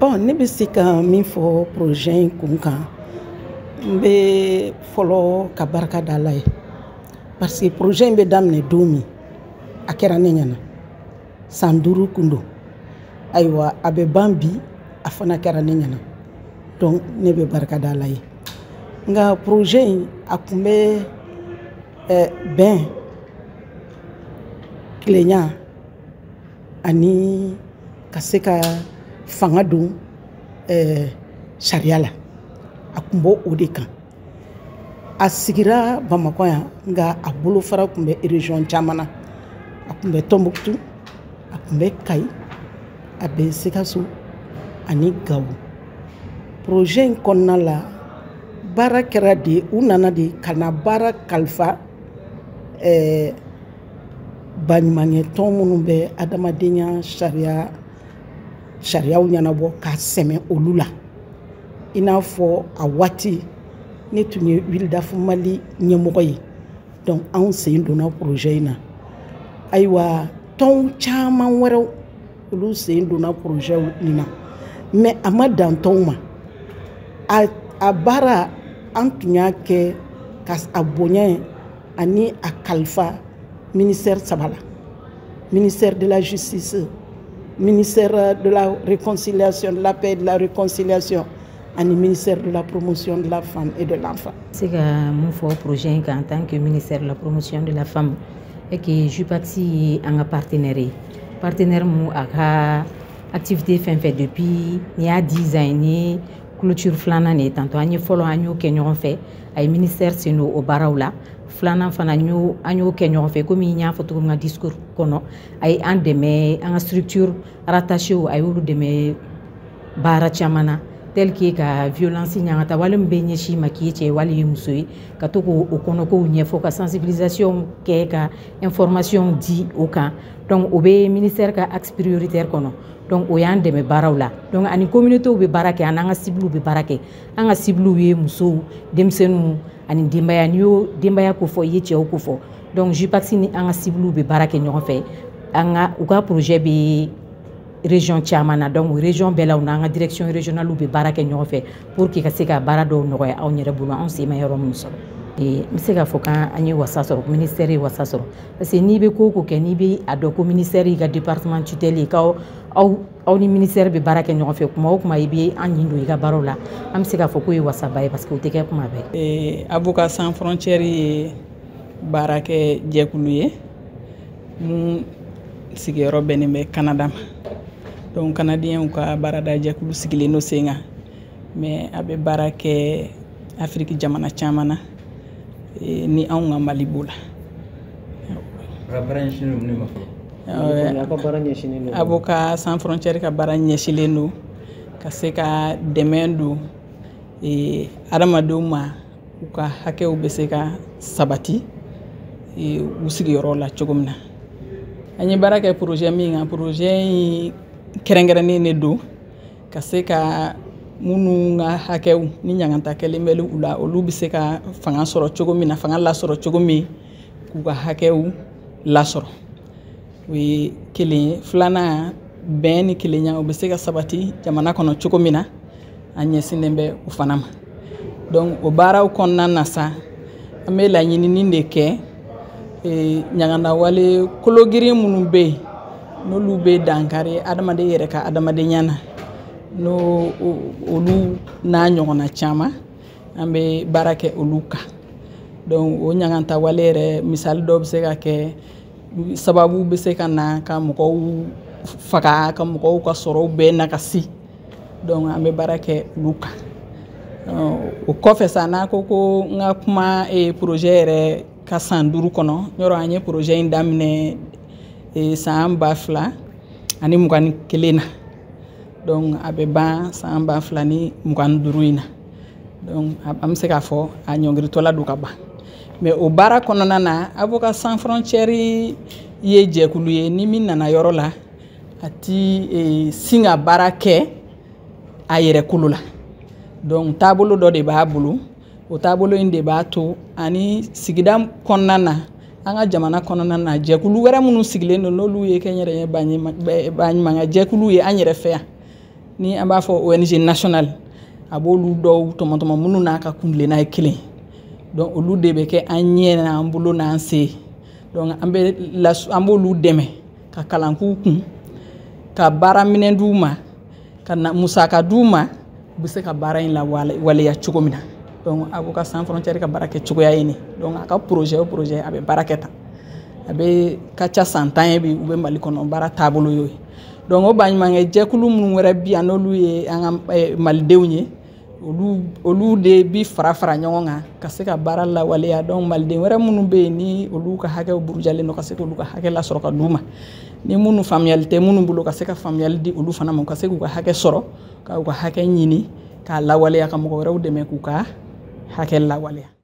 Bon, ne bɛ se ka min fɔ projet in kun kan, n bɛ fɔlɔ ka barika da Ala ye, parce que projet in bɛ daminɛ don min, a kɛra ne ɲɛna san 5 kun don. Ayiwa, a bɛ ban bi, a fana kɛra ne ɲɛna. Donc ne bɛ barika da Ala ye. Nka projet in, a kun bɛ bɛn, tilenya ani ka se ka fanga don sariya la, a kun b'o o de kan. A sigira Bamakɔ yan, nka a bolofara tun bɛ région caman na. A tun bɛ Tɔnbukutu, a tun bɛ Kayi, a bɛ Sikaso ani Gawo. Projet in kɔnɔna la, baara kɛra de, u nana de ka na baara kalifa baɲumankɛ tɔn minnu bɛ adamadenya sariyaw ɲɛnabɔ, k'a sɛmɛ olu la. I n'a fɔ a waati ne tun ye WILDAF Mali ɲɛmɔgɔ ye, donc anw sen donna projet in na. Ayiwa, tɔn caman wɛrɛw, olu sen donna projet in na, mais a ma dan tɔnw ma. A baara, an tun y'a kɛ ka a bonya ani a kalifa ministère saba la: ministère de la Justice, ministère de la Réconciliation, de la Paix et de la Réconciliation, ani ministère de la Promotion de la Femme et de l'Enfant. Se ka mun fɔ projet in kan en tant que ministère de la Promotion de la Femme est que JUPACS ye an ka partenaire ye, partenaire mu a ka activité fɛn fɛn depuis nin y'a 10 ans ye, ni clôture filanan de ye. Tantôt an ye fɔlɔ, an y'o kɛ ɲɔgɔn fɛ, a ye ministère sen don o baaraw la. Filanan fana, an y'o kɛ ɲɔgɔn fɛ. Komi n y'a fɔ cogo min ka discours kɔnɔ, a ye an dɛmɛ, an ka structure rattaché, a y'olu dɛmɛ baara caman na, tel que ka violence ɲangata wale min bɛ ɲɛsin ma k'i ye cɛ ye wali ye muso ye, ka to k'o kɔnɔkow ɲɛfɔ, ka sensibilisation kɛ, ka information di o kan. Donc o bɛ ministère ka axe prioritaire kɔnɔ. Donc o y'an dɛmɛ baaraw la. Donc ani communauté bɛ baara kɛ, ani an ka cible bɛ baara kɛ. An ka cible ye musow, denmisɛnninw ani denbaya. N'i y'o denbaya ko fɔ, i ye cɛw ko fɔ. Donc JUPACS ni an ka cible bɛ baara kɛ ɲɔgɔn fɛ. An ka u ka projet bɛ région caman na, donc région bɛɛ la, u n'an ka direction régionale bɛ baara kɛ ɲɔgɔn fɛ pour que ka se ka baara dɔw nɔgɔya anw yɛrɛ bolo, anw sen ma yɔrɔ minnu sɔrɔ. N bɛ se k'a fɔ k'an ye wasa sɔrɔ, ministère ye wasa sɔrɔ, parce que n'i bɛ ko o ko kɛ, n'i bɛ a dɔn ko ministère y'i ka département tutelle ye, k'aw aw ni ministère bɛ baara kɛ ɲɔgɔn fɛ, kuma o kuma i bɛ an ɲin don i ka baaraw la, an bɛ se k'a fɔ k'o ye wasaba ye, parce que o tɛ kɛ kuma bɛɛ. Avocats sans frontières ye baarakɛ jɛkulu ye mun sigiyɔrɔ bɛnnen bɛ Canada ma. Donc Canadiens ka baarada jɛkulu sigilen don sen kan, mais a bɛ baara kɛ Afiriki jamana caman na, ni anw ka Mali b'o la. Baara ɲɛsinnen don mun de ma fɔlɔ? Avocats sans frontières ka baara ɲɛsinnen don ka se ka dɛmɛ don adamadenw ma, u ka hakɛw bɛ se ka sabati u sigiyɔrɔ la cogo min na. An ye baara kɛ projet min kan, projet in kɛrɛnkɛrɛnnen de don ka se ka minnu ka hakɛw ni ɲangata kɛlen bɛ u la, olu bɛ se ka fanga sɔrɔ cogo min na, fanga lasɔrɔ cogo min k'u ka hakɛw lasɔrɔ. O ye kelen ye. Filanan, bɛn ni kelenya, o bɛ se ka sabati jamana kɔnɔ cogo min na, an ɲɛsinnen bɛ o fana ma. Donc o baaraw kɔnɔna na sa, an bɛ laɲinini de kɛ ɲangata kologirin minnu bɛ yen, n'olu bɛ dankari adamaden yɛrɛ ka adamadenya na, n'o olu n'a ɲɔgɔnna caman, an bɛ baara kɛ olu kan. Donc o ɲangata wale yɛrɛ misali dɔw bɛ se ka kɛ sababu bɛ se ka na ka mɔgɔw faga, ka mɔgɔw ka sɔrɔw bɛɛ nagasi. Donc an bɛ baara kɛ olu kan. O kɔfɛ sa, n'a ko ko n ka kuma projet yɛrɛ ka san 5 kɔnɔ, yɔrɔ an ye projet in daminɛ san 2021 na. Donc a bɛ ban san 2025 in na. Donc an bɛ se k'a fɔ a ɲɔngiritɔla don ka ban. Mais o baara kɔnɔna na, Avocats sans frontières ye jɛkulu ye, ni min nana yɔrɔ la, a ti sin ka baara kɛ a yɛrɛ kolo la. Donc taabolo dɔ de b'a bolo, o taabolo in de b'a to ani sigida kɔnɔna na, an ka jamana kɔnɔna na, jɛkulu wɛrɛ minnu sigilen don, n'olu ye kɛnyɛrɛye baɲumankɛ jɛkulu ye an yɛrɛ fɛ yan, Ni an b'a fɔ ONG nationale, a b'olu dɔw tɔmɔtɔmɔ minnu n'a ka kuntilenna ye kelen. Donc olu de bɛ kɛ an ɲɛ n'an bolo n'an se. Donc an b'olu dɛmɛ ka kalan k'u kun, ka baara minɛn d'u ma, ka na musaka d'u ma, u bɛ se ka baara in lawaleya cogo min na. Donc Avocats sans frontières ka baara kɛ cogoya ye nin. Donc a ka projet o projet, a bɛ baara kɛ tan. A bɛ ka ca san 10 ye bi u bɛ Mali kɔnɔ, baara taabolo y'o ye. Donc o baɲumankɛ jɛkulu minnu wɛrɛ bi yan, n'olu ye an ka malidenw ye, olu de bi fara fara ɲɔgɔn kan ka se ka baara lawaleya. Donc maliden wɛrɛ minnu bɛ yen, ni olu ka hakɛw burujalen don, ka se k'olu ka hakɛ lasɔrɔ ka d'u ma, ni minnu faamuyali tɛ minnu bolo, ka se ka faamuyali di olu fana ma, ka se k'u ka hakɛ sɔrɔ, ka u ka hakɛ ɲini k'a lawaleya, ka mɔgɔ wɛrɛw dɛmɛ k'u ka hakɛ lawaleya.